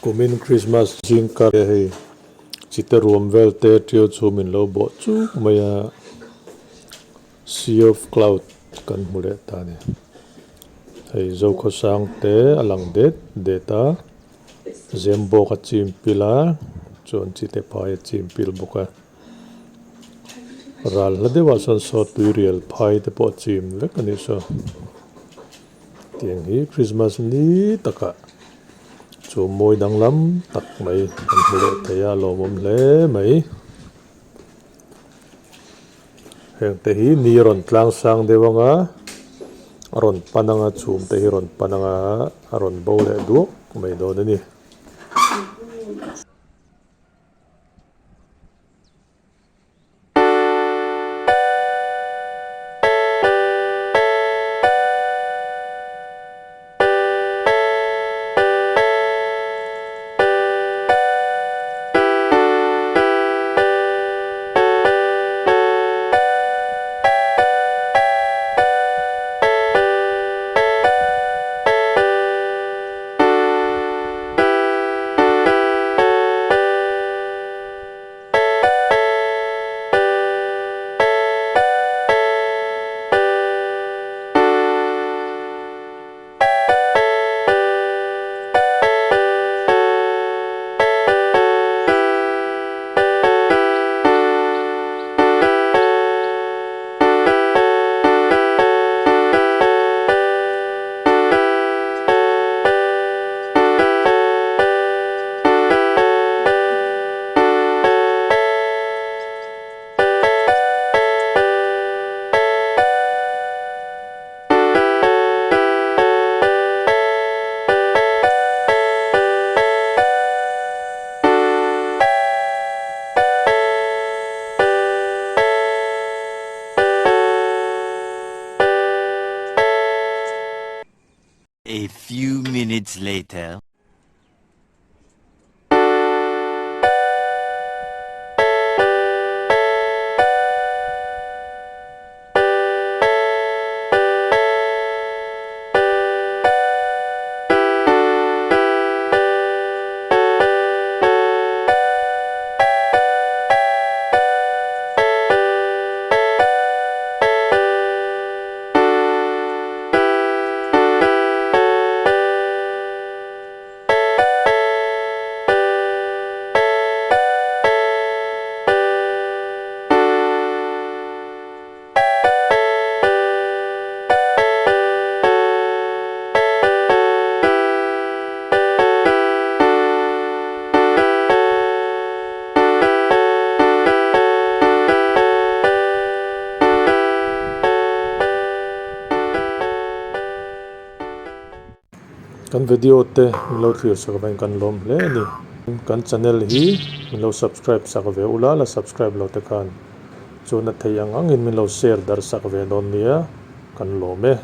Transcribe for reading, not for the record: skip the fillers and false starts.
Kumin Christmas zing kar e hei chite ruam vel te tiau chu min lo bawh chuk mai a, Sea of Cloud kan hmu leh ta a ni. Hei Zokhawsang te a lang det det a, Zembawk a chim pil a, chuan chite phai a chim pil bawk a. Ral hla deuhah sawn saw tuirial phai te pawh a chim vek a nih saw. Tiang hi Christmas ni takah chu mawi danglam tak mai kan hmu leh thei a, a lawmawm hle mai. Heng te hi ni a rawn tlang sang deuh ang a, a rawn pan ang a, chhum te hi a rawn pan ang a, a rawn bo leh duak mai dawn a ni. A few minutes later. Kan video te min lo thlir sak avangin kan lawm hle a ni. Kan channel hi min lo subscribe sak ve ula, la subscribe lo te khan chuan a thei ang angin min lo share darh sak ve dawn nia, kan lawm e.